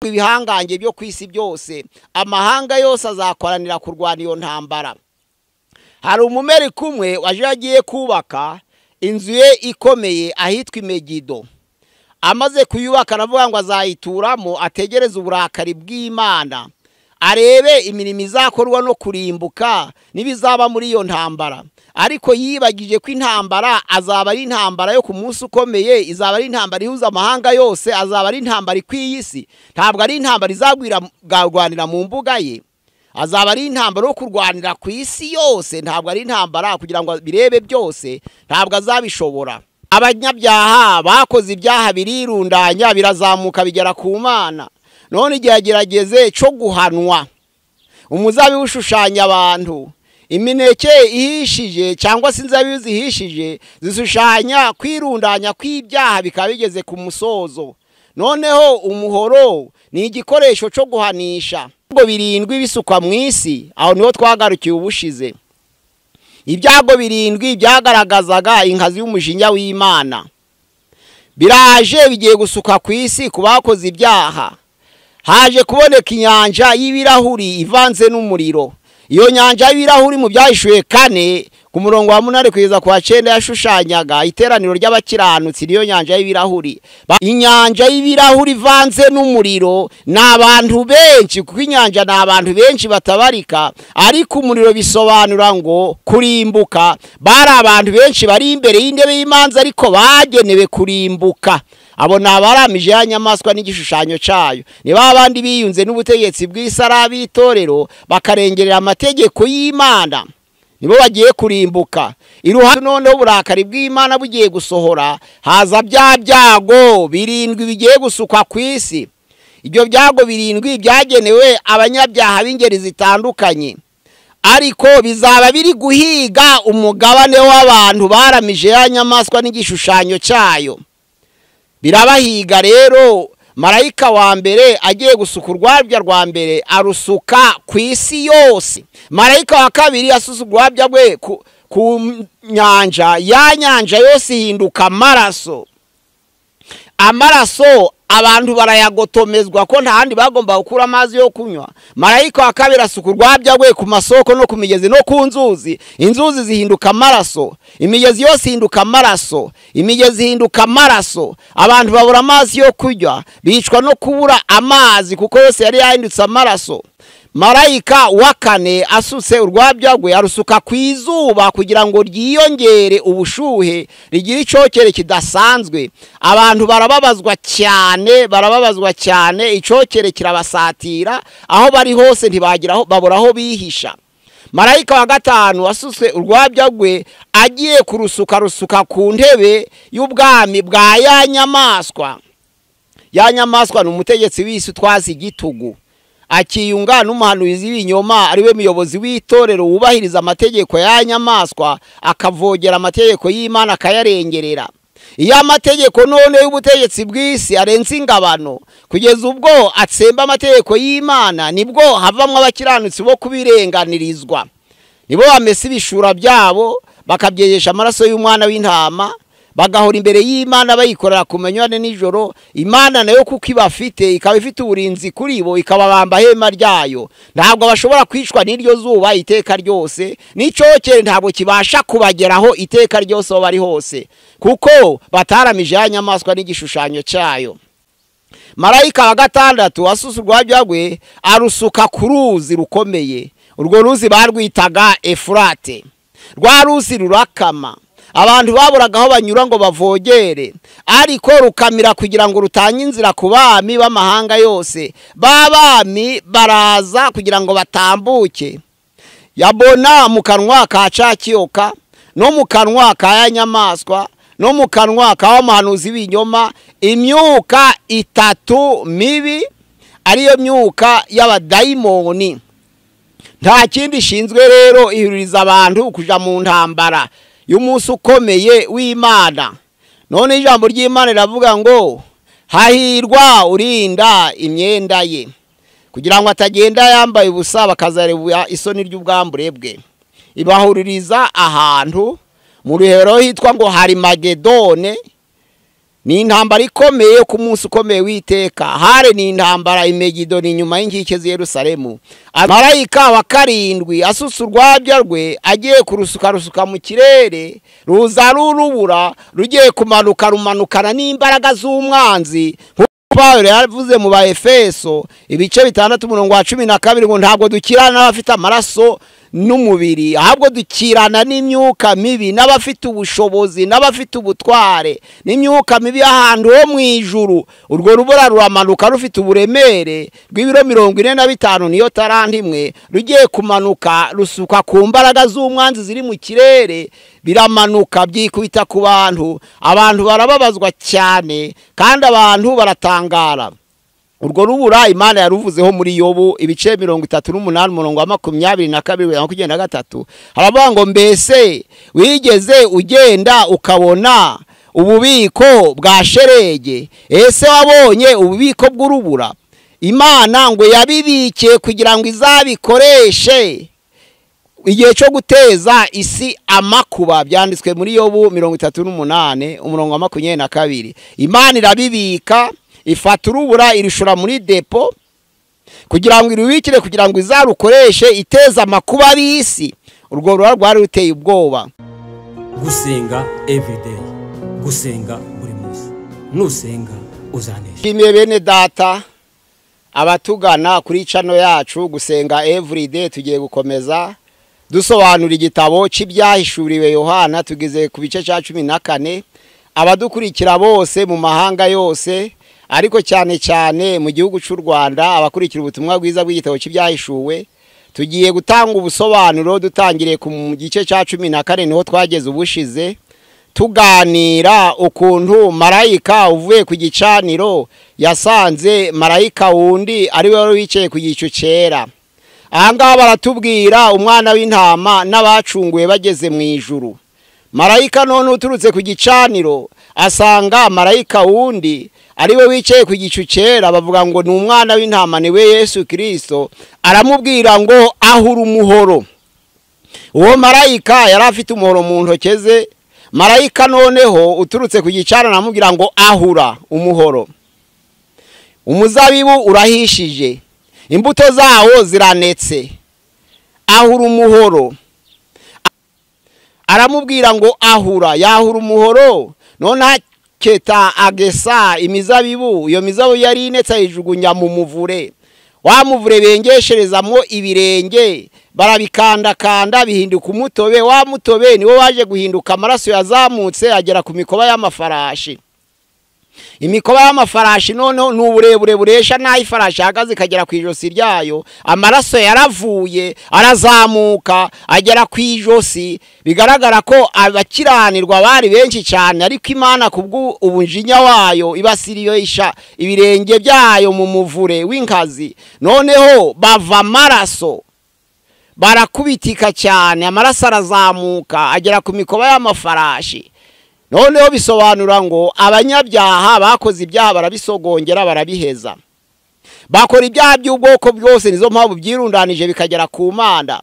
Ibihangange byo ku isi byose, amahanga yose azakoranira kurwana iyo ntambara. Hari umumeri kumwe waje yagiye kubaka inzu ye ikomeye ahitwa Imegido. Amaze kuyubaka aravuga ngo azayituramo, ategereze uburakari bw'Imana, arebe imirimo izakorwa no kurimbuka n'ibizaba muri iyo ntambara. Ariko yibagije ko intambara azaba ari intambara yo ku munsi ukomeye, izaba ari intambara ihuza amahanga yose, azaba ari intambara ikwiye isi. Ntabwo ari intambara izagwirwanira mu mbuga ye, azaba ari intambara yo kurwanira ku isi yose. Ntabwo ari intambara kugira ngo birebe byose, ntabwo azabishobora. Abanyabyaha bakoze ibyaha birirundanya birazamuka bigera ku Mana. None igihe agerageze cyo guhanwa, umuzabibu ushushanya abantu, imineke ihishije cyangwa se inzabibu zihishije zishushanya kwirundanya kw'ibyaha bikaba bigeze ku musozo. Noneho umuhoro ni igikoresho cyo guhanisha. Ibyago birindwi bisukwa mu isi, aho niho twagarukiye ubushize. Ibyago birindwi byagaragazaga inkazi y'umujinya w'Imana, biraje bigiye gusuka ku isi ku bakoze ibyaha. Haje kuboneka inyanja y'ibirahuri ivanze n'umuriro. Iyo nyanja y'ibirahuri mu Byahishuwe 4 ku murongo wa 8 kugeza ku wa 9 yashushanyaga iteraniro ry'abakiranutsi. Niyo nyanja y'ibirahuri. Inyanja y'ibirahuri ivanze n'umuriro ni abantu benshi, kuko inyanja ni abantu benshi batabarika, ariko umuriro bisobanura ngo kurimbuka. Bari abantu benshi bari imbere y'intebe y'imanza, ariko bagenewe kurimbuka. Abo ni abaramije ya nyamaswa n'igishushanyo cyayo, ni ba bandi biyunze n'ubutegetsi bw'isara b'itorero bakarengerera amategeko y'Imana, nibo bagiye kurimbuka. Iruhande noneho uburakari bw'Imana bugiye gusohora, haza bya byago birindwi bigiye gusukwa ku isi. Ibyo byago birindwi byagenewe abanyabyaha b'ingeri zitandukanye, ariko bizaba biri guhiga umugabane w'abantu baramije ya nyamaswa n'igishushanyo cyayo. Birabahiga rero. Marayika wa mbere agiye gusuka urwabya rwa mbere, arusuka ku isi yose. Marayika wa kabiri asusa urwabya rwe ku nyanja, ya nyanja yose ihinduka amaraso. Amaraso abantu barayagotomezwa ko nta handi bagomba gukura amazi yo kunywa. Marayika wa kabiri asuka urwabya rwe ku masoko no ku migezi no ku nzuzi, inzuzi zihinduka amaraso, imigezi yose ihinduka amaraso, imigezi ihinduka amaraso. Abantu babura amazi yo kunywa, bicwa no kubura amazi kuko yose yari yahindutse amaraso. Marayika wa kane asutse urwabya rwe arusuka ku izuba kugira ngo ryiyongere ubushuhe, rigire icyokere kidasanzwe. Abantu barababazwa cyane, barababazwa cyane, icyokere kirabasatira aho bari hose, ntibagiraho babura aho bihisha. Marayika wa gatanu asutse urwabya rwe agiye kurusuka rusuka ku ntebe y'ubwami bwa ya nyamaswa. Ya nyamaswa ni umutegetsi w'isi utwaza igitugu, akiyunga n'umuhanuzi w'ibinyoma ariwe muyobozi w'itorero wubahiriza amategeko ya nyamaswa, akavogera amategeko y'Imana akayarengerera. Iyo amategeko none y'ubutegetsi bw'isi arenze ingabano kugeza ubwo atsemba amategeko y'Imana, nibwo havamwo abakiranutsi bo kubirenganirizwa. Nibo bamesa ibishura byabo bakabyejesha amaraso y'umwana w'intama, bagahora imbere y'Imana bayikorera ku manywa nijoro. Imana nayo kuko ibafite, ikaba ifite uburinzi kuri bo, ikababamba hema ryayo. Ntabwo bashobora kwicwa n'iryo zuba iteka ryose, n'icyokere ntabwo kibasha kubageraho iteka ryose aho bari hose, kuko bataramije ya nyamaswa n'igishushanyo cyayo. Marayika wa gatandatu asusa urwabya rwe arusuka ku ruzi rukomeye. Urwo ruzi barwitaga Efurate. Rwa ruzi rurakama, abantu baburaga aho banyura ngo bavogere, ariko rukamira kugira ngo rutange inzira ku bami b'amahanga yose. Ba bami baraza kugira ngo batambuke. Yabona mu kanwa ka cyakiyoka, no mu kanwa ka ya nyamaswa, no mu kanwa ka wa muhanuzi w'ibinyoma, imyuka itatu mibi, ariyo myuka y'abadayimoni. Nta kindi ishinzwe rero, ihuririza abantu kuja mu ntambara y'umunsi ukomeye w'Imana. None ijambo ry'Imana riravuga ngo hahirwa urinda imyenda ye, kugira ngo atagenda yambaye ubusa bakazareba isoni ry'ubwambure bwe. Ibahuririza ahantu mu ruhero hitwa ngo Harimagedone. Ni intambara ikomeye ku munsi ukomeye w'iteka. Hare ni intambara imegido ni nyuma y'inkike z'i Yerusalemu. Marayika wa karindwi asutse urwabya rwe agiye kurusuka rusuka mu kirere, ruza rurubura rugiye kumanuka rumanukana n'imbaraga z'umwanzi. Pawulo yavuze mu Baefeso ibice 6 umurongo wa 12 ngo ntabwo dukirana n'abafite amaraso n'umubiri, ahubwo dukirana n'imyuka mibi n'abafite ubushobozi n'abafite ubutware n'imyuka mibi ahantu ho mu ijuru. Urwo rubura ruramanuka rufite uburemere rw'ibiro 45, niyo taranti imwe, rugiye kumanuka rusuka ku mbaraga z'umwanzi ziri mu kirere, biramanuka byikubita ku bantu. Abantu barababazwa cyane kandi abantu baratangara. Urwo rubura Imana yaruvuzeho muri Yobu ibice 38 umurongo wa 22 23, haravuga ngo mbese wigeze ugenda ukabona ububiko bwa sherege? Ese wabonye ububiko bw'urubura? Imana ngo yabibike kugira ngo izabikoreshe igihe cyo guteza isi amakuba. Byanditswe muri Yobu 38 umurongo wa 22. Imana irabibika, ifata urubura irishura muri depo kugira ngo irubikire, kugira ngo izarukoreshe iteza amakuba bisi. Urwo rubura rwari ruteye ubwoba. Gusenga everyday, gusenga buri munsi, nusenga uzanesha. Shimiye bene data abatugana kuri channel yacu Gusenga Everyday. Tugiye gukomeza dusobanura igitabo cy'ibyahishuriwe Yohana, tugeze ku bice cya 14. Abadukurikira bose mu mahanga yose, ariko cyane cyane mu gihugu cy'u Rwanda, abakurikira ubutumwa bwiza bw'igitabo cy'ibyahishuwe, tugiye gutanga ubusobanuro dutangiriye ku gice cya 14, niho twageze ubushize tuganira ukuntu marayika uvuye ku gicaniro yasanze marayika wundi ari we wicaye ku gicu cyera. Aha ngaha baratubwira umwana w'intama n'abacunguye bageze mu ijuru. Marayika none uturutse ku gicaniro asanga marayika wundi ari we wicaye ku gicu cyera, bavuga ngo ni umwana w'intama, ni we Yesu Kristo. Aramubwira ngo ahura umuhoro. Uwo marayika yari afite umuhoro mu ntoke ze. Marayika noneho uturutse ku gicaniro aramubwira ngo ahura umuhoro. Umuzabibu urahishije, imbuto zawo ziranetse, ahura umuhoro. Aramubwira ngo ahura, yahura umuhoro. None aketa agesa imizabibu, iyo mizabibu yari inetse ayijugunya mu muvure. Wa muvure bengesherezamo ibirenge, barabikandakanda bihinduka umutobe. Wa mutobe niwo waje guhinduka amaraso yazamutse agera ku mikoba y'amafarashi. Imikoba y'amafarashi noneho ni uburebure buresha n'aho ifarashi ihagaze ikagera ku ijosi ryayo. Amaraso yaravuye arazamuka agera ku ijosi. Bigaragara ko abakiranirwa bari benshi cyane, ariko Imana kubwo ubunjinya wayo ibasiriyoisha ibirenge byayo mu muvure w'inkazi. Noneho bava amaraso, barakubitika cyane, amaraso arazamuka agera ku mikoba y'amafarashi. Noneho bisobanura ngo abanyabyaha bakoze ibyaha barabisogongera barabiheza, bakora ibyaha by'ubwoko bwose, nizo mpamvu byirundanije bikagera ku Mana.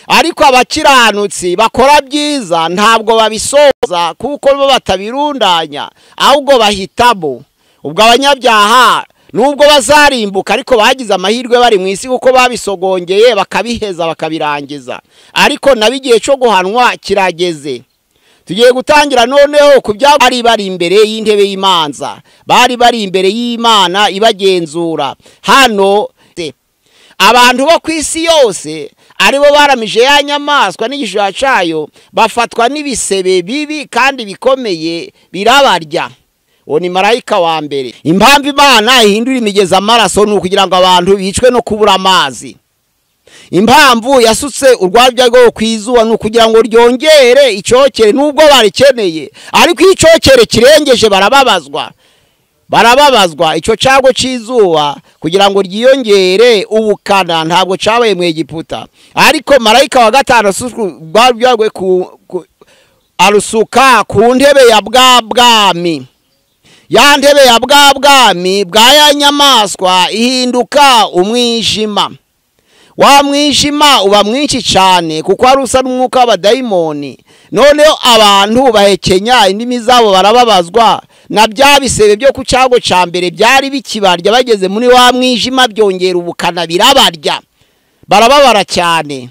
Ariko abakiranutsi bakora byiza ntabwo babisoza, kuko bo batabirundanya, ahubwo bahitamo. Ubwo abanyabyaha nubwo bazarimbuka, ariko bagize amahirwe bari mu isi kuko babisogongeye bakabiheza bakabirangiza. Ariko nabigiye cyo guhanwa kirageze. Tugiye gutangira noneho ku bari bari imbere y'intebe y'imanza, bari bari imbere y'Imana ibagenzura. Hano abantu bo ku isi yose aribo baramije ya nyamaswa n'igishushanyo cyayo, bafatwa n'ibisebe bibi kandi bikomeye birabarya. Uwo ni marayika wa mbere. Impamvu Imana ihindura imigezi amaraso ni ukugira ngo abantu bicwe no kubura amazi. Impamvu yasutse urwabya rwo kwizuba ni ukugira ngo ryongere icyokere, nubwo barikeneye, ariko icyokere kirengeje barababazwa. Barababazwa icyo cyago c'izuba kugira ngo ryiyongere ubukana, ntabwo cabaye mu Egiputa. Ariko marayika wa gatanu urwabya rwe arusuka ku ntebe ya bwa bwami. Ya ntebe ya bwa bwami bwa ya nyamaswa ihinduka umwijima. Wa mwijima uba mwinshi cyane kuko ari usa n'umwuka w'abadayimoni. Noneho abantu bahekenya indimi zabo barababazwa Na bya bisebe byo ku cyago cya mbere byari bikibarya, bageze muri wa mwijima byongera ubukana birabarya, barababara cyane.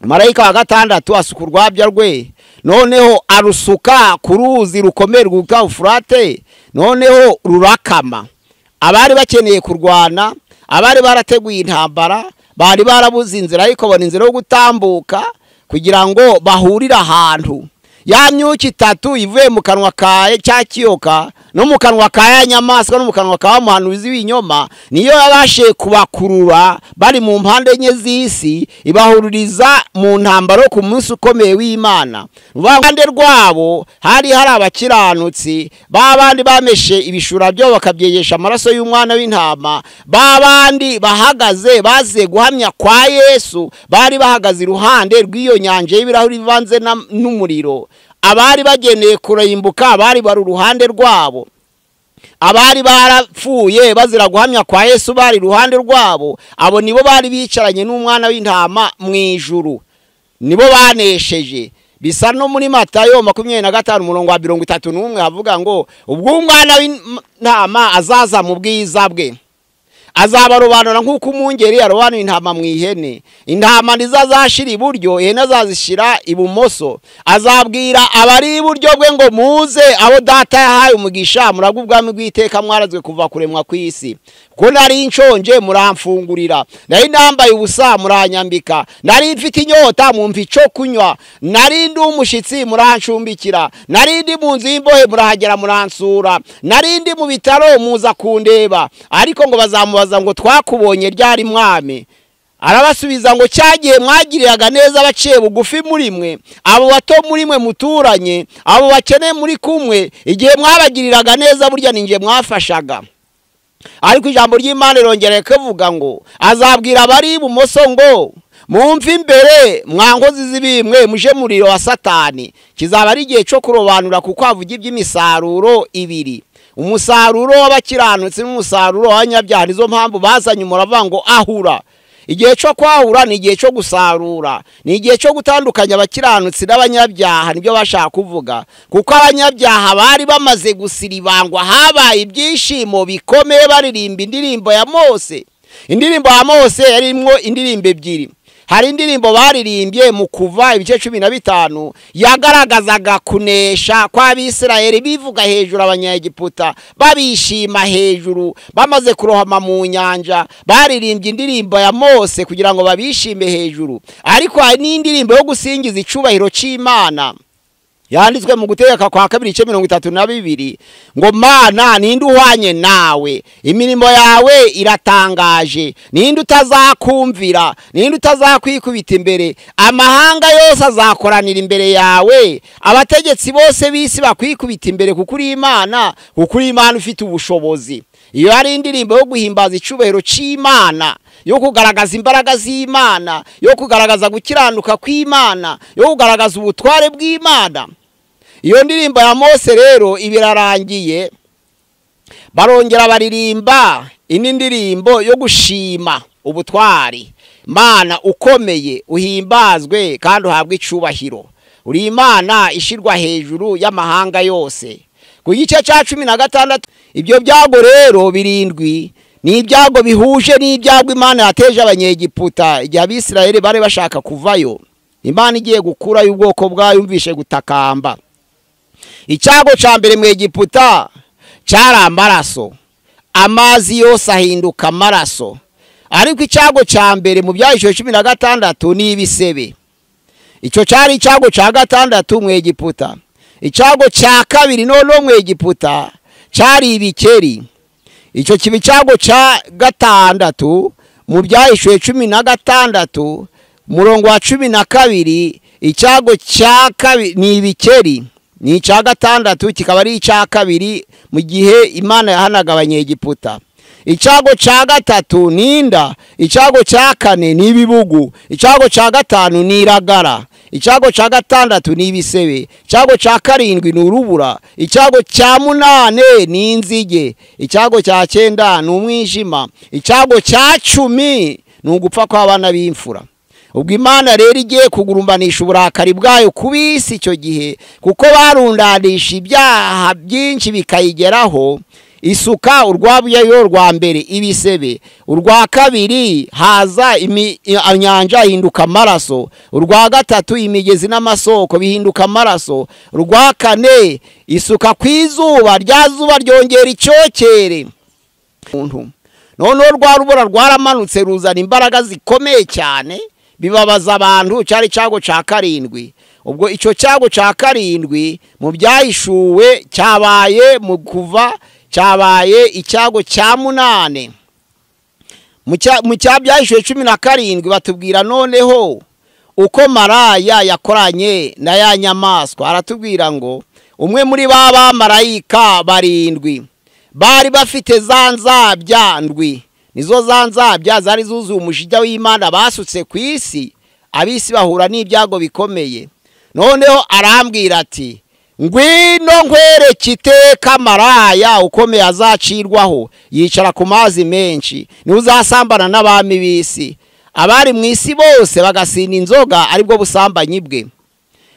Marayika wa gatandatu asuka urwabya rwe, noneho arusuka ku ruzi rukomeye rwitwa Ufurate, noneho rurakama. Abari bakeneye kurwana, abari barateguye intambara, bari barabuze inzira, ariko bona inzira yo gutambuka kugira ngo bahurire ahantu. Ya myuka itatu ivuye mu kanwa ka cya kiyoka no mu kanwa ka ya nyamaswa no mu kanwa ka muhanuzi w'ibinyoma, niyo yabashe kubakurura bari mu mpande enye z'isi, ibahururiza mu ntambaro ku munsi ukomeye w'Imana. Ruhande rwabo hari abakiranutsi, babandi bameshe ibishura byo bakabyegesha amaraso y'umwana w'intama, babandi bahagaze baze guhamya kwa Yesu, bari bahagaze iruhande rw'iyo nyanja y'ibirahuri bivanze n'umuriro. Abari bageneye kurimbuka bari bari uruhande rwabo, abari barapfuye bazira guhamya kwa Yesu bari iruhande rwabo. Abo nibo bari bicaranye n'umwana w'intama mu ijuru, nibo banesheje. Bisa no muri Matayo 25 umurongo wa 31 havuga ngo ubwo umwana w'intama azaza mu bwiza bwe, azabarobanura nk'uko umwungeri arobanura intama mu ihene. Intama ntizazashira iburyo, ihene azazishira ibumoso. Azabwira abari iburyo bwe ngo muze, abo data yahaye umugisha, muragwe ubwami bw'iteka mwarazwe kuva kuremwa kw'isi. Ko nari nshonje muramfungurira, nari nambaye ubusa muranyambika, nari mfite inyota mumpa ico kunywa, nari ndi umushitsi murancumbikira, nari ndi mu nzu y'imbohe murahagera muransura, nari ndi mu bitaro muza kundeba. Ariko ngo bazamubaza ngo twakubonye ryari mwami? Arabasubiza ngo cyagiye mwagiriraga neza abaciye bugufi muri mwe, abo bato muri mwe muturanye, abo bakene muri kumwe, igihe mwabagiriraga neza burya ninje mwafashaga. Ariko ijambo ry'Imana rirongera kuvuga ngo azabwira abari ibumoso ngo mumve imbere mwankozi z'ibimwe, muje muriro wa Satani. Kizaba ari igihe cyo kurobanura, kuko avuga iby'imisaruro ibiri, umusaruro w'abakiranutsi n'umusaruro w'abanyabyaha. Nizo mpamvu bazanye umuravuga ngo ahura. Igihe cyo kwahura ni igihe cyo gusarura, ni igihe cyo gutandukanya abakiranutsi n'abanyabyaha. Nibyo bashaka kuvuga, kuko abanyabyaha bari bamaze gusiribangwa, habaye ibyishimo bikomeye baririmba indirimbo ya Mose. Indirimbo ya Mose yarimwo indirimbo ebyiri. Hari indirimbo baririmbye mu Kuva ibice 15 yagaragazaga kunesha kw'Abisirayeli, bivuga hejuru abanyagiputa, babishima hejuru bamaze kurohama mu nyanja. Baririmbye indirimbo ya Mose kugira ngo babishime hejuru. Ariko hari n'indirimbo yo gusingiza icubahiro c'Imana yanditswe mu Gutegeka kwa kabiri ibice 32 ngo Mana ninde uhwanye nawe, imirimo yawe iratangaje, ninde utazakumvira, ninde utazakwikubita imbere, amahanga yose azakoranira imbere yawe, abategetsi bose b'isi bakwikubita imbere, kuko uri Imana, kuko uri Imana ufite ubushobozi. Iyo ari indirimbo yo guhimbaza icubahiro c'Imana, yo kugaragaza imbaraga z'Imana, yo kugaragaza gukiranuka kw'Imana, yo kugaragaza ubutware bw'Imana. Iyo ndirimbo ya Mose rero ibirarangiye, barongera baririmba indi ndirimbo yo gushima ubutwari. Mana ukomeye, uhimbazwe kandi uhabwe icubahiro, uri Imana ishirwa hejuru y'amahanga yose. Ku gice cya 16 ibyo byago rero birindwi ni ibyago bihuje n'ibyago Imana yateje abanyegiputa igihe Abisirayeli bari bashaka kuvayo. Imana igiye gukura y'ubwoko bwayo yumvishe gutakamba. Icyago ca mbere mu Egiputa cyari amaraso, amazi yose ahinduka amaraso. Ariko icyago ca mbere mu Byahishwe 16 ni ibisebe. Icyo cyari icyago ca gatandatu mu Egiputa. Icyago ca kabiri none mu Egiputa cyari ibikeri. Icyo kiba icyago ca gatandatu mu Byahishwe 16 murongo wa 12. Icyago cya kabiri ni ibikeri, ni icya gatandatu kikaba ari icya kabiri mu gihe Imana yahanaga abanyegiputa. Icyago cya gatatu ni inda, icyago cya kane ni ibibugu, icyago cya gatanu ni iragara, icyago cya gatandatu ni ibisebe, icyago cya karindwi ni urubura, icyago cya munane ni inzige, icyago cya cyenda ni umwijima, icyago cya 10 ni ugupfa kw'abana b'imfura. Ubwo Imana rero igiye kugurumbanisha uburakari bwayo ku bisi icyo gihe, kuko barundanisha ibyaha byinshi bikayigeraho. Isuka urwabuyayo rwa mbere ibisebe, urwa kabiri haza inyanja ihinduka amaraso, urwa gatatu imigezi n'amasoko bihinduka amaraso, urwa kane isuka ku izuba, rya zuba ryongera icyokere. Noneho rwa rubura rwaramanutse ruzana imbaraga zikomeye cyane, bibabaza abantu. Cyari cyago cya karindwi. Ubwo icyo cyago cya karindwi mu byahishuwe cyabaye mu kuva, cyabaye icyago cya munane. Mu cyabyahishwe 17 batubwira noneho uko maraya yakoranye na ya nyamaswa. Aratubwira ngo umwe muri ba bamarayika barindwi bari bafite za nzabya ndwi, nizo za nzabya zari zuzuye umujinya w'Imana basutse ku isi, abisi bahura n'ibyago bikomeye. Noneho arambwira ati ngwino nkwereke iteka maraya ukomeye azacirwaho, yicara ku mazi menshi, niwe uzasambana n'abami b'isi, abari mu isi bose bagasinda inzoga, aribwo busambanyi bwe.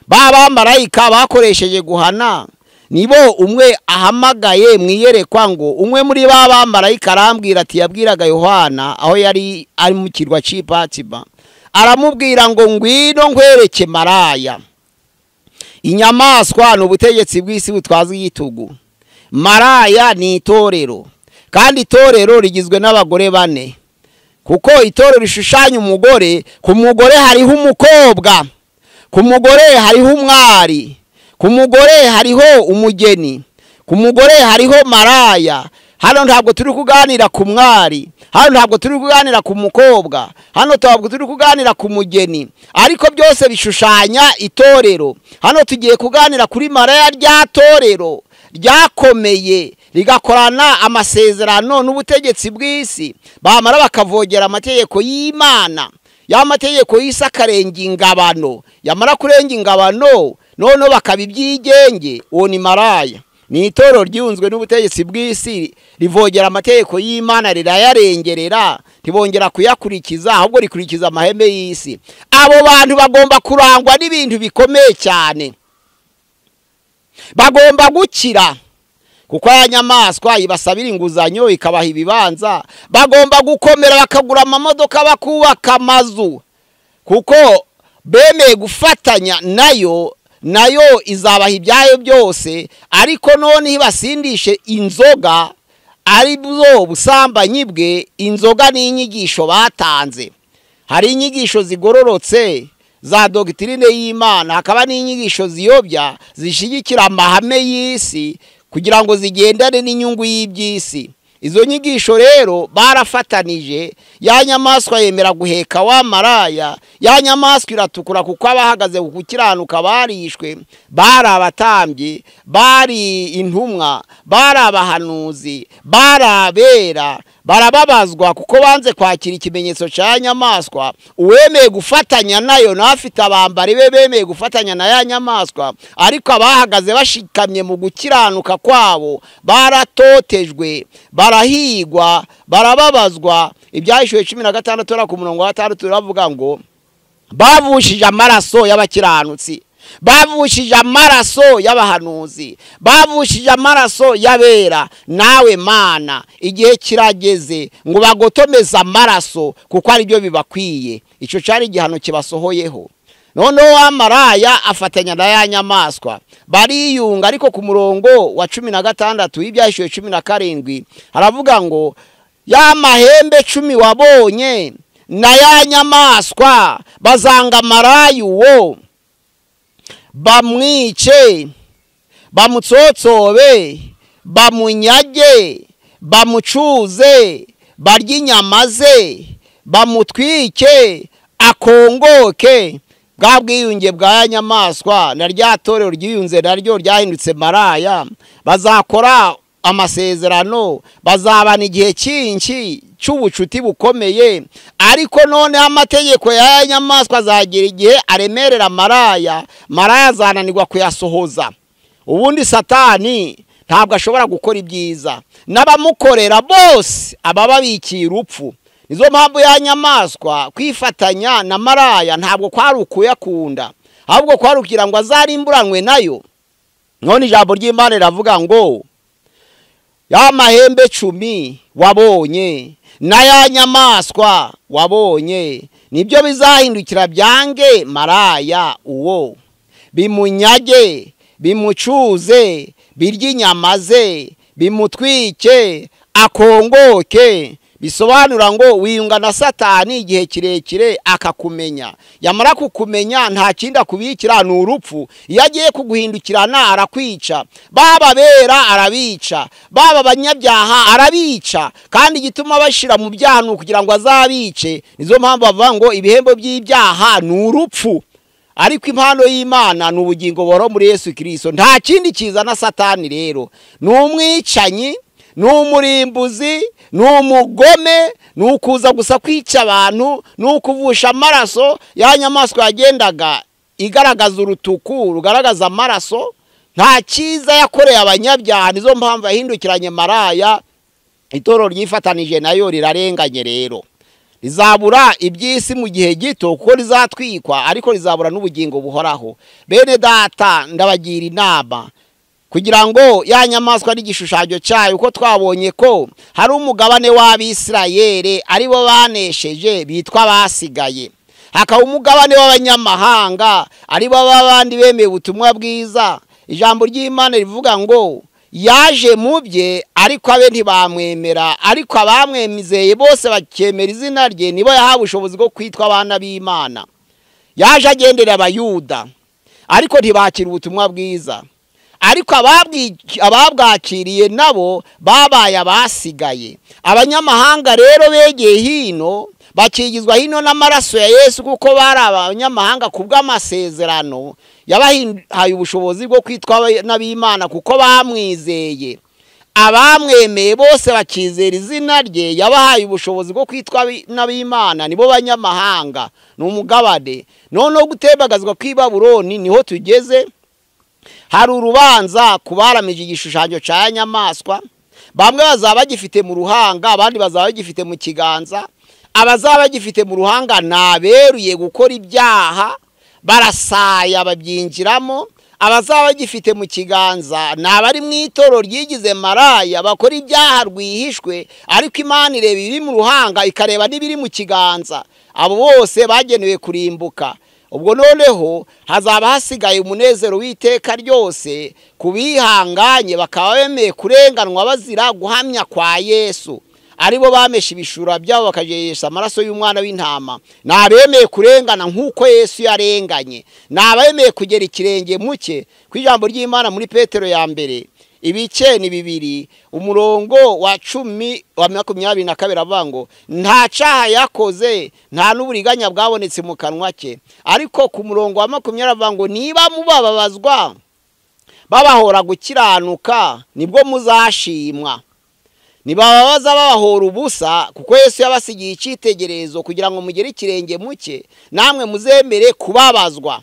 Ba bamarayika bakoresheje guhana nibo umwe ahamagaye mu iyerekwa ngo umwe muri ba bamarayika arambwira ati, yabwiraga Yohana aho yari ari mu kirwa cy'Ipatima, aramubwira ngo ngwino nkwereke maraya. Inyamaswa ni ubutegetsi bw'isi butwaza igitugu. Maraya ni itorero, kandi itorero rigizwe n'abagore bane, kuko itorero rishushanya umugore. Ku mugore hariho umukobwa, ku mugore hariho umwari, ku mugore hariho umugeni, ku mugore hariho maraya. Hano ntabwo turi kuganira ku mwari, hano ntabwo turi kuganira ku mukobwa, hano ntabwo turi kuganira ku mugeni, ariko byose bishushanya itorero. Hano tugiye kuganira kuri maraya rya torero ryakomeye, rigakorana amasezerano n'ubutegetsi bw'isi, bamara bakavogera amategeko y'Imana. Ya mategeko y'isi akarenga ingabano, yamara kurenga ingabano noneho bakaba ibyigenge. Uwo ni maraya. Ni itorero ryunzwe n'ubutegetsi bw'isi, rivogera amategeko y'Imana, rirayarengerera, ntibongera kuyakurikiza, ahubwo rikurikiza amaheme y'isi. Abo bantu bagomba kurangwa n'ibintu bikomeye cyane, bagomba gukira, kuko ya nyamaswa ibasabira inguzanyo ikabaha ibibanza. Bagomba gukomera bakagura amamodoka, bakubaka amazu, kuko bemeye gufatanya nayo, nayo izabaha ibyayo byose. Ariko none ibasindishe inzoga, ari bwo busambanyi bwe. Inzoga ni inyigisho batanze. Hari inyigisho zigororotse za dogitrine y'Imana, hakaba n'inyigisho ziyobya zishigikira amahame y'isi kugira ngo zigendane n'inyungu y'iby'isi. Izo nyigisho rero barafatanije. Ya nyamaswa yemera guheka wa maraya, ya nyamaswa iratukura, kuko abahagaze ku gukiranuka barishwe, bari abatambyi, bari intumwa, bari abahanuzi, bari abera, barababazwa kuko banze kwakira ikimenyetso cya nyamaswa. Uwemeye gufatanya nayo n'afite abambari be bemeye gufatanya na ya nyamaswa, ariko abahagaze bashikamye mu gukiranuka kwabo baratotejwe, barahigwa, barababazwa. Ibyahishuwe 16 ku murongo wa 6 turavuga ngo bavushije amaraso y'abakiranutsi, bavushije amaraso y'abahanuzi, bavushije amaraso y'abera. Nawe Mana, igihe kirageze ngo bagotomeze amaraso, kuko ari byo bibakwiye. Icyo cyari igihano kibasohoyeho. Noneho wa maraya afatanya na ya nyamaswa bariyunga. Ariko ku murongo wa 16 y'ibyahishuwe 17 haravuga ngo ya mahembe 10 wabonye na ya nyamaswa bazanga maraya uwo, bamwice, bamutsotsobe, bamunyage, bamucuze, barye inyama ze, bamutwike, akongoke. Bwa bwiyunge bwa nyamaswa na rya torero ryiyunze naryo ryahindutse maraya, bazakora amasezerano, bazabana igihe cyinshi cy'ubucuti bukomeye. Ariko none amategeko ya nyamaswa azagira igihe aremerera maraya, maraya azananirwa kuyasohoza. Ubundi Satani ntabwo ashobora gukora ibyiza, n'abamukorera bose abababikiye urupfu. Nizo mpamvu ya nyamaswa kwifatanya na maraya ntabwo kwari ukuyakunda, ahubwo kwari kugira ngo azarimburanwe nayo. None ijambo ry'Imana riravuga ngo ya mahembe 10 wabonye na ya nyamaswa wabonye nibyo bizahindukira byange maraya uwo, bimunyage, bimucuze, birye inyama ze, bimutwike, akongoke. Bisobanura ngo wiyunga na Satani igihe kirekire akakumenya, yamara kukumenya nta kindi akubikira ni urupfu. Iyo agiye kuguhindukirana arakwica, baba bera arabica, baba abanyabyaha arabica, kandi igituma bashira mu byaha ni ukugira ngo azabice. Nizo mpamvu bavuga ngo ibihembo by'ibyaha ni urupfu, ariko impano y'Imana ni ubugingo buhoraho muri Yesu Kristo. Nta kindi kizana Satani rero, ni umwicanyi, ni umurimbuzi, ni umugome, ni ukuza gusa kwica abantu, ni ukuvusha amaraso. Ya nyamaswa yagendaga igaragaza urutuku rugaragaza amaraso, nta cyiza yakoreye abanyabyaha. Nizo mpamvu yahindukiranye maraya, itorero ryifatanije nayo rirarenganye. Rero rizabura iby'isi mu gihe gito kuko rizatwikwa, ariko rizabura n'ubugingo buhoraho. Bene data, ndabagira inama kugira ngo ya nyamaswa n'igishushanyo cyayo, uko twabonye ko hari umugabane w'Abisirayeli aribo banesheje bitwa basigaye, hakaba umugabane w'abanyamahanga aribo babandi bemeye ubutumwa bwiza. Ijambo ry'Imana rivuga ngo yaje mu bye ariko abe ntibamwemera, ariko abamwemizeye bose bakemera izina rye nibo yahawe ubushobozi bwo kwitwa abana b'Imana. Yaje agendera Abayuda ariko ntibakira ubutumwa bwiza, ariko ababwakiriye nabo babaye abasigaye. Abanyamahanga rero begeye hino, bakigizwa hino n'amaraso ya Yesu, kuko bari abanyamahanga kubw'amasezerano yabahaye ubushobozi bwo kwitwa n'ab'Imana kuko bamwizeye. Abamwemeye bose bakizera izina rye yabahaye ubushobozi bwo kwitwa n'ab'Imana, nibo banyamahanga, ni umugabane. Noneho gutembagazwa kw'i Babuloni niho tugeze. Hari urubanza kubaramije igishushanyo cya nyamaswa, bamwe bazaba bagifite mu ruhanga, abandi bazaba bagifite mu kiganza. Abazaba bagifite mu ruhanga naberuye gukora ibyaha, barasaya babyinjiramo. Abazaba bagifite mu kiganza nabari mu itoro ryigize maraya, bakora ibyaha rwihishwe, ariko Imana ireba ibiri mu ruhanga ikareba n'ibiri mu kiganza. Abo bose bagenewe kurimbuka. Ubwo noneho hazaba hasigaye umunezero w'iteka ryose kubihanganye bakaba bemeye kurenganwa bazira guhamya kwa Yesu, aribo bamesha ibishura byabo bakajesha amaraso y'umwana w'intama. Nabemeye kurengana nk'uko Yesu yarenganye, nabemeye kugera ikirenge muke ku ijambo ry'Imana muri Petero ya mbere ibice ni 2 umurongo wa 10 wa 22 avuga ngo nta cyaha yakoze, nta n'uburiganya bwabonetse mu kanwa ke. Ariko ku murongo wa 20 avuga ngo niba mubabazwa babahora gukiranuka nibwo muzashimwa, nibababaza babahora ubusa, kuko Yesu yabasigiye icyitegererezo kugira ngo mugere ikirenge muke, namwe muzemere kubabazwa.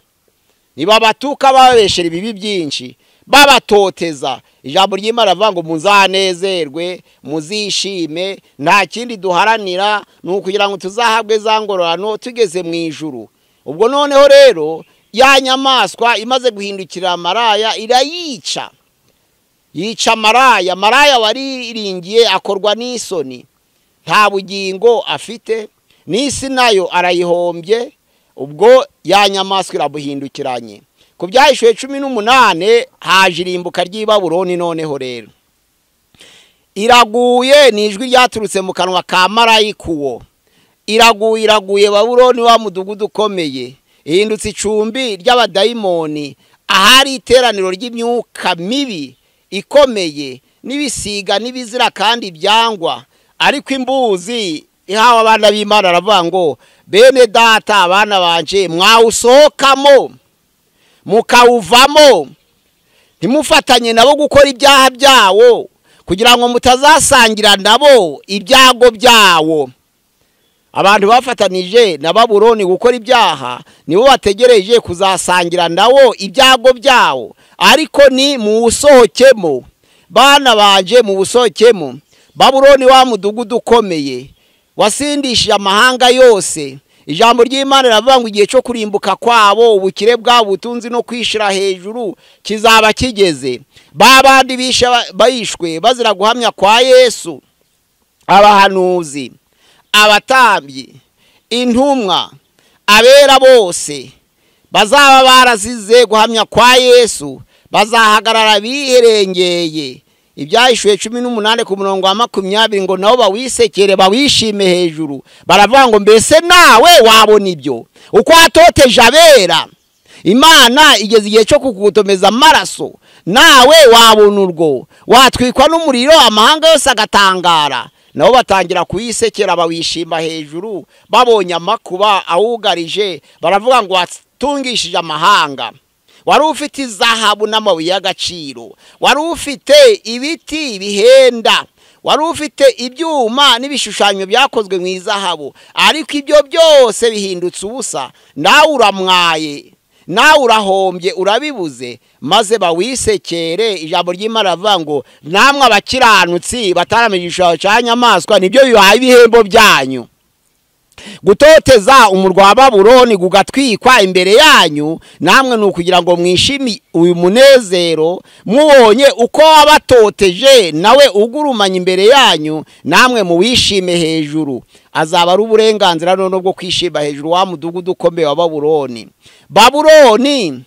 Nibabatuka bababeshera ibibi byinshi, babatoteza, ijambo ry'Imana rivuga ngo muzanezerwe, muzishime, nta kindi duharanira ni ukugira ngo tuzahabwe za ngororano tugeze mu ijuru. Ubwo noneho rero ya nyamaswa imaze guhindukira maraya irayica, yica maraya. Maraya wariringiye akorwa n'isoni, nta bugingo afite, n'isi nayo arayihombye. Ubwo ya nyamaswa irabuhindukiranye. Ku byahishuwe 18 haje irimbuka ry'i Babuloni. Noneho rero iraguye, ni ijwi ryaturutse mu kanwa ka marayika uwo. Iraguye, iraguye Babuloni wa mudugudu ukomeye, ihindutse icumbi ry'abadayimoni, ahari iteraniro ry'imyuka mibi ikomeye n'ibisiga n'ibizira kandi byangwa. Ariko imbuzi ihawe abana b'Imana aravuga ngo bene data, abana banje, mwawusohokamo mukawuvamo, ntimufatanye nabo gukora ibyaha byawo, kugira ngo mutazasangira nabo ibyago byawo. Abantu bafatanije na Babuloni gukora ibyaha nibo bategereje kuzasangira nawo ibyago byawo. Ariko ni muwusohokemo, bana banje, muwusohokemo. Babuloni wa mudugudu ukomeye Wasindishije amahanga yose. Ijambo ry'Imana riravuga ngo igihe cyo kurimbuka kwabo, ubukire bwabo, ubutunzi no kwishira hejuru kizaba kigeze. Babandi bishwe bazira guhamya kwa Yesu, abahanuzi, abatambyi, intumwa, abera bose bazaba barazize guhamya kwa Yesu, bazahagarara biherengeye. Ibyahishuwe 18 ku murongo wa 20 ngo nabo bawisekere bawishime hejuru, baravuga ngo mbese nawe wabona ibyo uko atoteje abera? Imana igeze igihe cyo kukutomeza amaraso, nawe wabona urwo watwikwa n'umuriro, amahanga yose agatangara. Nabo batangira kuyisekera bawishima hejuru, babonye amakuba awugarije, baravuga ngo watungishije amahanga. Wari ufite izahabu n'amabuye y'agaciro, wari ufite ibiti bihenda, wari ufite ibyuma n'ibishushanyo byakozwe mu izahabu, ariko ibyo byose bihindutse ubusa, nawe uramwaye, nawe urahombye, urabibuze. Maze bawisekere. Ijambo ry'Imana rivuga ngo namwe abakiranutsi bataramenye igishushanyo cya nyamaswa, nibyo bibaye ibihembo byanyu. Gutoteza umurwa wa Babuloni gugatwikwa imbere yanyu, namwe nukugira ngo mwishimi uyu munezero mubonye uko wabatoteje nawe ugurumanya imbere yanyu, namwe muwishime hejuru. Azaba ari uburenganzira none bwo kwishima hejuru wa mudugudu ukomeye wa Babuloni. Babuloni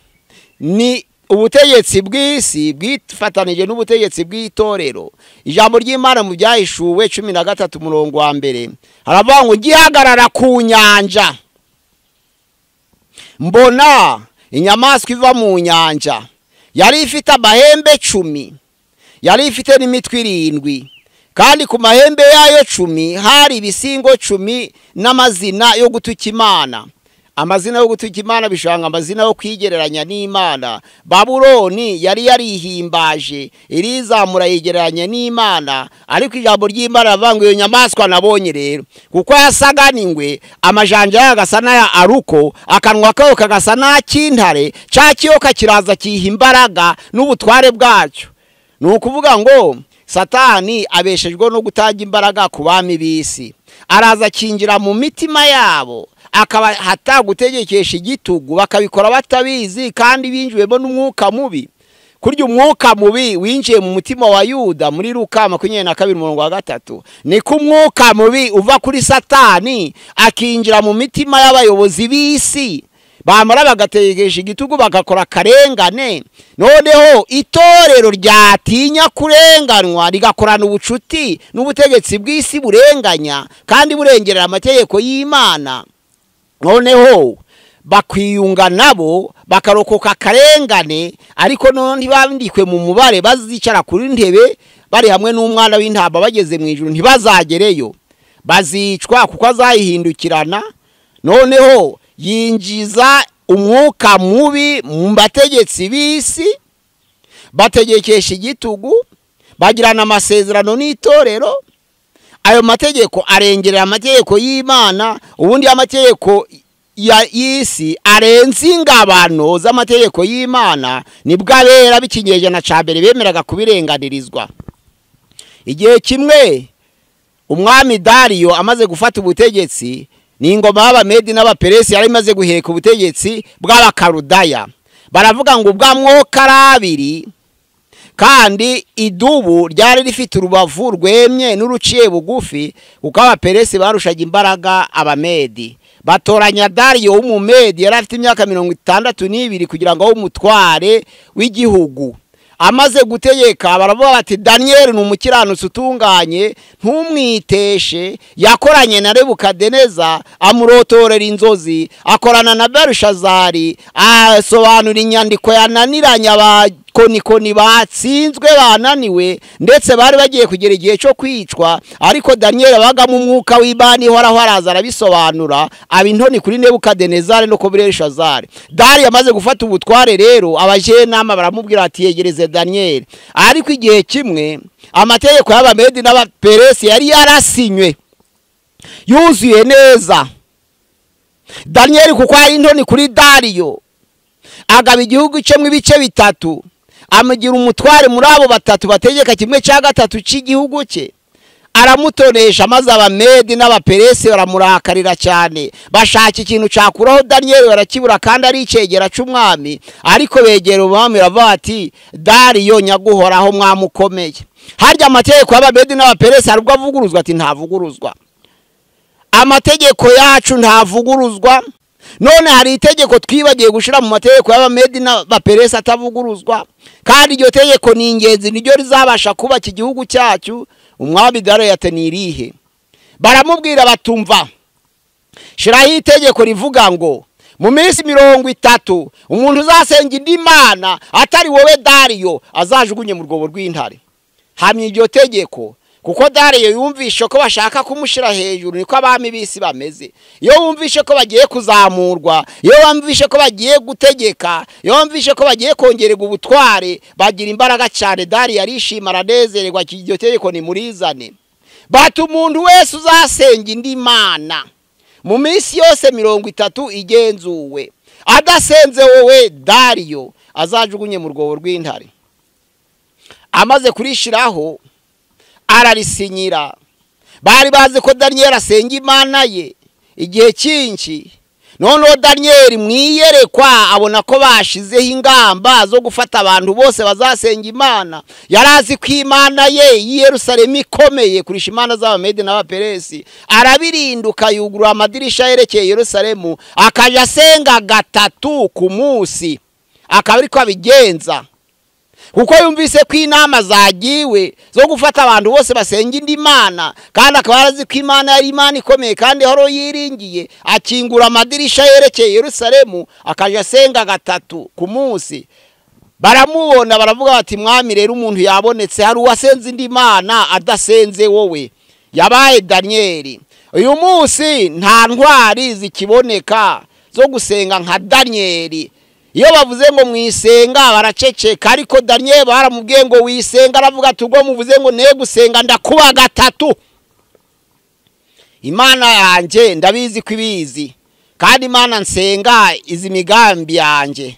ni ubutegetsi bw'isi bwifatanije n'ubutegetsi bw'itorero. Ijambo ry'Imana mu byahishuwe 13 umurongo wa mbere haravuga ngo gihagarara ku nyanja, mbona inyamaswa iva mu nyanja, yari ifite amahembe 10, yari ifite n'imitwe 7, kandi ku mahembe yayo 10 hari ibisingo 10 n'amazina yo gutuka Imana. Amazina yo gutuka Imana bishanga amazina yo kwigereranya n'Imana. Babuloni yari yarihimbaje, irizamura yigereranya n'Imana, ariko ijambo ry'Imana rivuga ngo iyo nyamaswa nabonye rero kuko yasaga n'ingwe, amajanja yagasa n'aya aruko, akanwa kayo kagasa n'ak'intare, ca kiyoka kiraza kiha imbaraga n'ubutware bwacyo. Ni ukuvuga ngo Satani abeshejwe no gutanga imbaraga ku bami b'isi, araza akinjira mu mitima yabo, akaba hatagutegekesha igitugu, bakabikora batabizi kandi binjiwemo n'umwuka mubi. Kurya umwuka mubi winjiye mu mutima wa Yuda muri Luka 22 umurongo wa 3, niko umwuka mubi uva kuri Satani akinjira mu mitima y'abayobozi b'isi, bamara bagategesha igitugu bagakora karengane. Noneho itorero ryatinya kurenganwa rigakorana ubucuti n'ubutegetsi bw'isi burenganya kandi burengerera amategeko y'Imana, noneho bakwiyunga nabo bakarokoka karengane, ariko none ntibandikwe mu mubare bazicara kuri ntebe bari hamwe n'umwana w'intama bageze mu ijuru, ntibazagereyo, bazicwa kuko azayihindukirana. Noneho yinjiza umwuka mubi mu bategetsi b'isi, bategekesha igitugu, bagirana amasezerano n'itorero. Ayo mategeko arengerera amategeko y'Imana. Ubundi amategeko y'isi arenze ingabano z'amategeko y'Imana, nibwo abera b'ikinyejana ca mbere bemeraga kubirenganirizwa. Igihe kimwe umwami Dariyo amaze gufata ubutegetsi, ni ingoma y'Abamedi n'Abaperesi yari imaze guheka ubutegetsi bw'Abakaludaya, baravuga ngo ubwa abiri, kandi idubu ryari rifite urubavu rwemye n'uruciye bugufi, kuko Abaperesi barushaga imbaraga Abamedi. Batoranya Dariyo w'Umumedi, yari afite imyaka 62, kugira ngo abe umutware w'igihugu. Amaze gutegeka baravuga bati Daniel ni umukiranutsi utunganye, ntumwiteshe, yakoranye na Nebukadineza amurotorera inzozi, akorana na Berushazari asobanura inyandiko yananiranye abakonikoni batsinzwe bananiwe, ndetse bari bagiye kugera igihe cyo kwicwa, ariko Daniel abagamo umwuka w'Imana ihoraho araza arabisobanura, aba intoni kuri Nebukadinezari no kuri Berushazari. Dariyo amaze gufata ubutware rero, abajenama baramubwira ati yegereze Daniel. Ariko igihe kimwe amategeko y'Abamedi n'Abaperesi yari yarasinywe yuzuye neza, Daniel kuko ari intoni kuri Dariyo agaba igihugu cye mu ibice bitatu, amugira umutware muri abo batatu bategeka kimwe cya gatatu cy'igihugu cye. Aramutonesha, maze Abamedi n'Abaperesi baramurakarira cyane, bashaka ikintu cakuraho Daniyeli barakibura, kandi ari icegera c'umwami. Ariko begera umwami baravuga bati: "Dariyo nyaguhoraho, mwami ukomeye, harya amategeko y'Abamedi n'Abaperesi hari ubwo avuguruzwa?" Ati: "Ntavuguruzwa, amategeko yacu ntavuguruzwa." None hari itegeko twibagiye gushira mu mategeko y'Abamedi n'Abaperesi atavuguruzwa, kandi iryo tegeko ni ingenzi, niryo rizabasha kubaka igihugu cyacu. Umwami Dariyo ati: "Ni irihe?" Baramubwira batumva: "Shiraho itegeko rivuga ngo mu minsi 30 umuntu uzasenga indi mana atari wowe Dariyo azajugunye mu rwobo rw'intare." Hamya iryo tegeko, kuko Dariyo yumvishe ko bashaka kumushira hejuru. Niko abami b'isi bameze: iyo wumvishe ko bagiye kuzamurwa, iyo wumvishe ko bagiye gutegeka, iyo wumvishe ko bagiye kongererwa ubutware, bagira imbaraga cyane. Dariyo arishima, aranezererwa. Iryo tegeko nimurizane. Bati: "Umuntu wese uzasenga indi mana mu minsi yose 30 igenzuwe adasenze wowe Dariyo azajugunye mu rwobo rw'intare." Amaze kurishiraho ararisinyira. Bari bazi ko Daniyeli asenga Imana ye igihe cyinshi. Noneho Daniyeli mwiyerekwa abona ko bashizeho ingamba zo gufata abantu bose bazasenga Imana. Yari azi ko Imana ye y'i Yerusalemu ikomeye kurisha imana z'Abamedi n'Abaperesi. Arabirinduka, yugurura amadirisha yerekeye Yerusalemu, akaja asenga gatatu ku munsi, akaba ariko abigenza, kuko yumvise ko inama zagiwe zo gufata abantu bose basenga indi mana, kandi akaba yarazi ko Imana yari Imana ikomeye kandi horo yiringiye. Akingura amadirisha yerekeye Yerusalemu, akaja asenga gatatu ku munsi. Baramubona, baravuga bati: "Mwami, rero umuntu yabonetse, hari uwasenze indi mana adasenze wowe, yabaye Daniyeli." Uyu munsi nta ntwari zikiboneka zo gusenga nka Daniyeli. Iyo bavuze ngo mwisenga baraceceka, ariko Daniyeli baramubwiye ngo wisenga, aravuga ati: "Ubwo muvuze ngo ne gusenga, ndakuba gatatu. Imana yanjye ndabizi ko ibizi, kandi Imana nsenga izi migambi yanjye."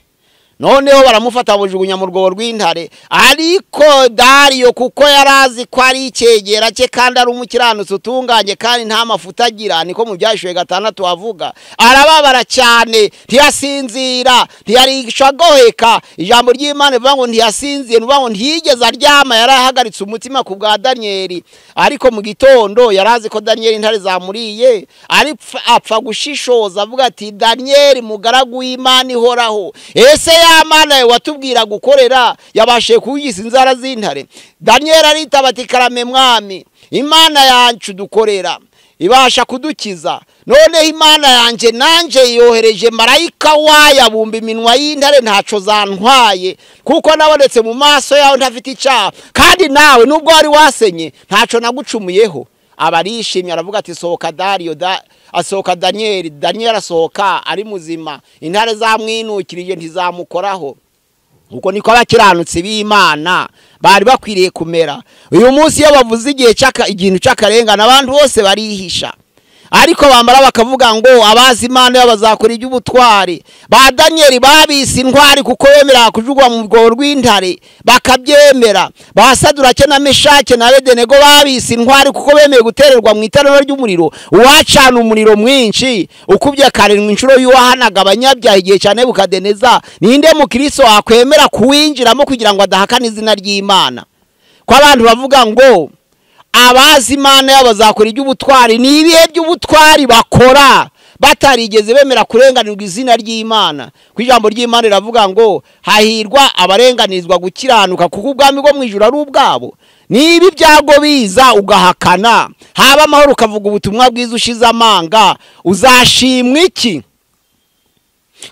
Noneho baramufata, bamujugunya mu rwobo rw'intare. Ariko Dariyo, kuko yarazi ko ari icyegera cye kandi ari umukiranutsi utunganye kandi nta mafuta agira, niko mu Byahishuwe 6 havuga, arababara cyane, ntiyasinzira, ntiyarisha agoheka. Ijambo ry'Imana rivuga ngo ntiyasinziye, ni ngo ntiyigeze aryama, yarahagaritse umutima ku bwa Daniyeli. Ariko mu gitondo yarazi ko Daniyeli intare zamuriye, apfa gushishoza avuga ati: "Daniyeli mugaragu w'Imana ihoraho, ese ya Mana watubwira gukorera yabashe kuyisa inzara z'intare?" Daniyeli aritaba ati: "Karame mwami, Imana yacu dukorera ibasha kudukiza. Noneho Imana yanjye nanje yohereje marayika wayo abumba iminwa y'intare, ntaco zantwaye, kuko nabonetse mu maso yawe ntafite icyaha, kandi nawe nubwo wari wasenye ntaco nagucumuyeho." Aba arishimye, aravuga ati: "Sohoka Dariyo." Asohoka Daniyeli. Daniyeli asohoka ari muzima, intare zamwinukirije ntizamukoraho. Uko niko abakiranutsi b'Imana bari bakwiriye kumera. Uyu munsi iyo bavuze igihe ikintu cy'akarengane, abantu bose barihisha, ariko bambara bakavuga ngo abazi Imana bazakora iby'ubutwari. Ba Daniyeli babise intwari kuko bemera kujugwa mu rwobo rw'intare, bakabyemera. Ba Sadurake na Meshake na Abedenego babise intwari kuko bemeye gutererwa mu itanura ry'umuriro. Uwacana umuriro mwinshi ukubye karindwi inshuro y'uwahanaga abanyabyaha igihe cya Nebukadineza, ninde mukristo wakwemera kuwinjiramo kugira ngo adahakana izina ry'Imana? Ko abantu bavuga ngo abazi Imana yabo bazakora iby'ubutwari, ni ibihe by'ubutwari bakora batarigeze bemera kurenganirwa izina ry'Imana? Ku ijambo ry'Imana riravuga ngo hahirwa abarenganirizwa gukiranuka, kuko ubwami bwo mu ijuru ari ubwabo. Niba ibyago biza ugahakana, haba amahoro ukavuga ubutumwa bwiza ushize amanga, uzashimwa iki?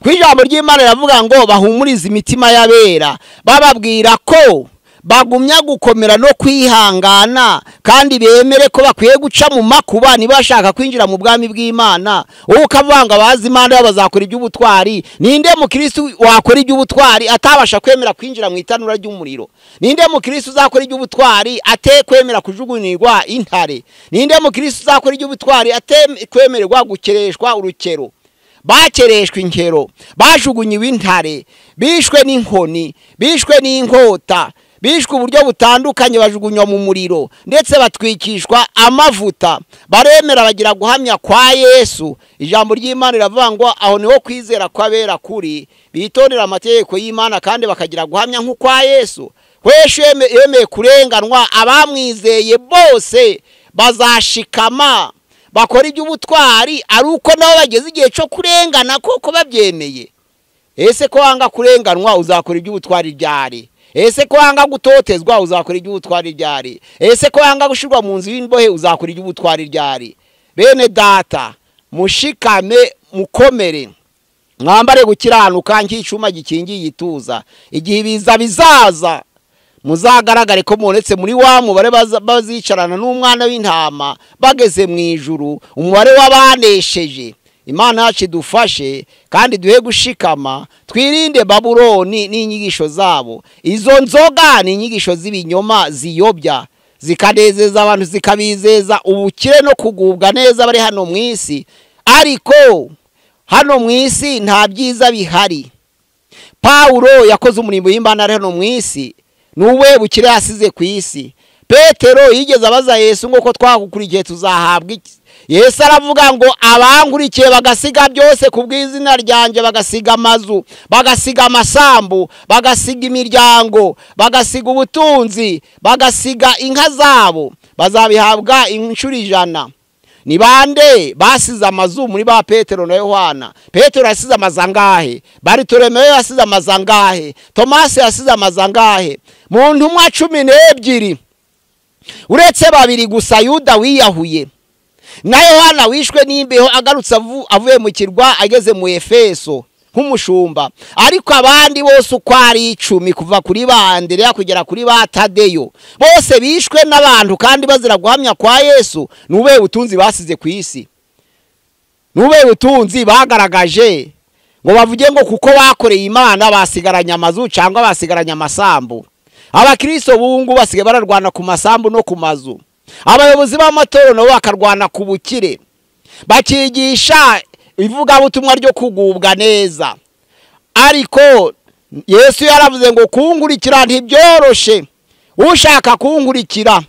Ku ijambo ry'Imana riravuga ngo bahumurize imitima y'abera, bababwira ko bagumya gukomera no kwihangana, kandi bemere ko bakwiye guca mu makuba niba bashaka kwinjira mu bwami bw'Imana. Wowe ukavuga abazi Imana bazakora iby'ubutwari, ninde mukristo wakora iby'ubutwari atabasha kwemera kwinjira mu itanura ry'umuriro? Ninde mukristo uzakora iby'ubutwari ate kwemera kujugunyirwa intare? Ninde mukristo uzakora iby'ubutwari ate kwemererwa gukereshwa urukero? Bakereshwa inkero, bajugunyiwe intare, bishwe n'inkoni, bishwe n'inkota, Bishwe uburyo butandukanye, bajugunywa mu muriro, ndetse batwikishwa amavuta, baremera bagira guhamya kwa Yesu. Ijambo ry'Imana riravuga ngo aho niho kwizera kw'abera kuri, bitondera amategeko y'Imana kandi bakagira guhamya nk'ukwa Yesu. Yesu yemeye kurenganwa, abamwizeye bose bazashikama bakora iby'ubutwari ari uko nabo bageze igihe cyo kurengana koko babyemeye. Ese ko wanga kurenganwa uzakora iby'ubutwari ryari? Ese ko wanga gutotezwa uzakora iby'ubutwari ryari? Ese ko wanga gushirwa mu nzu y'imbohe uzakora iby'ubutwari ryari? Bene data, mushikame mukomere, mwambare gukiranuka nk'icuma gikingiye igituza. Igihe ibiza bizaza muzagaragare ko mubonetse muri wa mubare bazicarana n'umwana w'intama bageze mu ijuru, umubare w'abanesheje. Imana yacu idufashe kandi duhe gushikama, twirinde Babuloni n'inyigisho zabo. Izo nzoga ni inyigisho z'ibinyoma ziyobya, zikanezeza abantu, zikabizeza ubukire no kugubwa neza bari hano mu isi. Ariko hano mu isi nta byiza bihari. Paulo yakoze umurimo w'Imana ari hano mu isi, nuwe bukire yasize ku isi. Petero yigeze abaza Yesu ngo ko twagukurikiye tuzahabwa iki? Yesu aravuga ngo abankurikiye bagasiga byose ku bw'izina ryanjye, bagasiga amazu, bagasiga amasambu, bagasiga imiryango, bagasiga ubutunzi, bagasiga inka zabo, bazabihabwa inshuro 100. Ni bande basize amazu muri ba Petero na Yohana? Petero yasize amazu angahe? Baritolemeyo yasize amazu angahe? Tomasi yasize amazu angahe? Mu ntumwa 12 uretse babiri gusa, Yuda wiyahuye na Yohana wishwe n'imbeho agarutse avuye mu kirwa ageze mu Efeso nk'umushumba. Ariko abandi bose uko ari 10 kuva kuri ba Andereya kugera kuri ba Tadeyo, bose bishwe n'abantu kandi bazira guhamya kwa Yesu. Nube ubutunzi basize ku isi, nube ubutunzi bagaragaje ngo bavuge ngo kuko bakoreye Imana basigaranye amazu cyangwa basigaranye amasambu. Abakristo bungu basigaye bararwana ku masambu no ku mazu. Abayobozi b'amatorero nabo bakarwana ku bukire, bakigisha ivugabutumwa ryo kugubwa neza. Ariko Yesu yaravuze ngo kunkurikira ntibyoroshe. Ushaka kunkurikira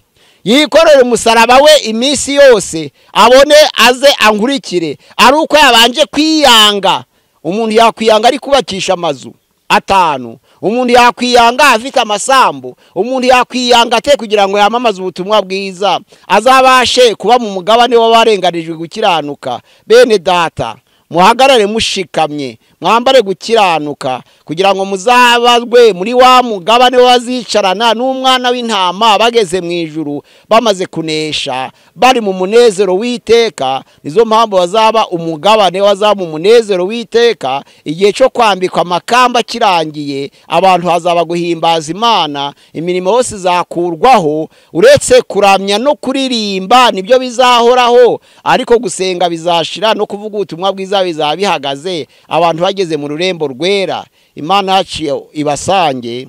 yikorere umusaraba we iminsi yose, abone aze ankurikire, ari uko yabanje kwiyanga. Umuntu yakwiyanga ari kubakisha amazu 5, umuntu yakwiyanga afite amasambu, umuntu yakwiyanga ate kugira ngo yamamaze ubutumwa bwiza, azabashe kuba mu mugabane w'abarenganijwe gukiranuka. Bene data, muhagarare mushikamye, mwambare gukiranuka kugira ngo muzabazwe muri wa mugabane wazicarana n'umwana w'intama bageze mu ijuru, bamaze kunesha, bari mu munezero w'iteka. Nizo mpamvu bazaba umugabane wazaba mu munezero w'iteka. Igihe cyo kwambikwa amakamba kirangiye, abantu hazaba guhimbaza Imana, imirimo yose izakurwaho uretse kuramya no kuririmba, nibyo bizahoraho. Ariko gusenga bizashira no kuvuga ubutumwa bwiza bizaba bihagaze, abantu bageze mu rurembo rwera. Imana yacu ibasange,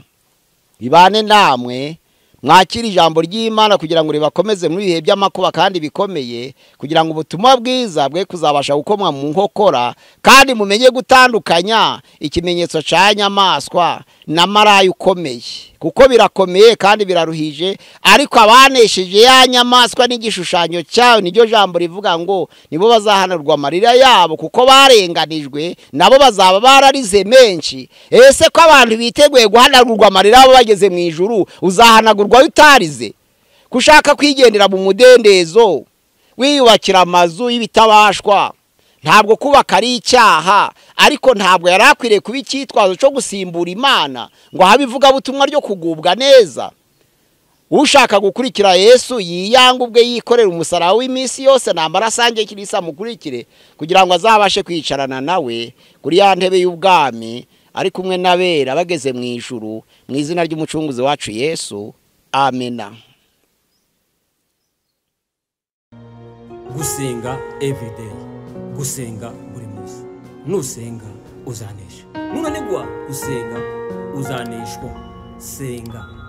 ibane namwe, mwakire ijambo ry'Imana kugira ngo ribakomeze muri ibihe by'amakuba kandi bikomeye, kugira ngo ubutumwa bwiza bwe kuzabasha gukomwa mu nkokora, kandi mumenye gutandukanya ikimenyetso cya nyamaswa na maraya ukomeye, kuko birakomeye kandi biraruhije. Ariko abanesheje ya nyamaswa n'igishushanyo cyayo, niryo jambo rivuga ngo nibo bazahanurwa amarira yabo, kuko barenganijwe, nabo bazaba bararize menshi. Ese ko abantu biteguye guhanagurwa amarira yabo bageze mu ijuru, uzahanagurwa utarize? Kushaka kwigendera mu mudendezo, wiyubakira amazu y'ibitabashwa, ntabwo kubaka ari icyaha, ariko ntabwo yari akwiriye kuba icyitwazo cyo gusimbura Imana ngo abe ivugabutumwa ryo kugubwa neza. Ushaka gukurikira Yesu yiyanga ubwe, yikorera umusaraba w'iminsi yose, namara asange Kirisa mukurikire, kugira ngo azabashe kwicarana nawe kuri ya ntebe y'ubwami ari kumwe n'abera bageze mu ijuru, mu izina ry'umucunguzi wacu Yesu. Amena. Gusenga everyday, gusenga buri munsi. Nusenga uzanesha, nunanigwa gusenga uzaneshwa. Senga.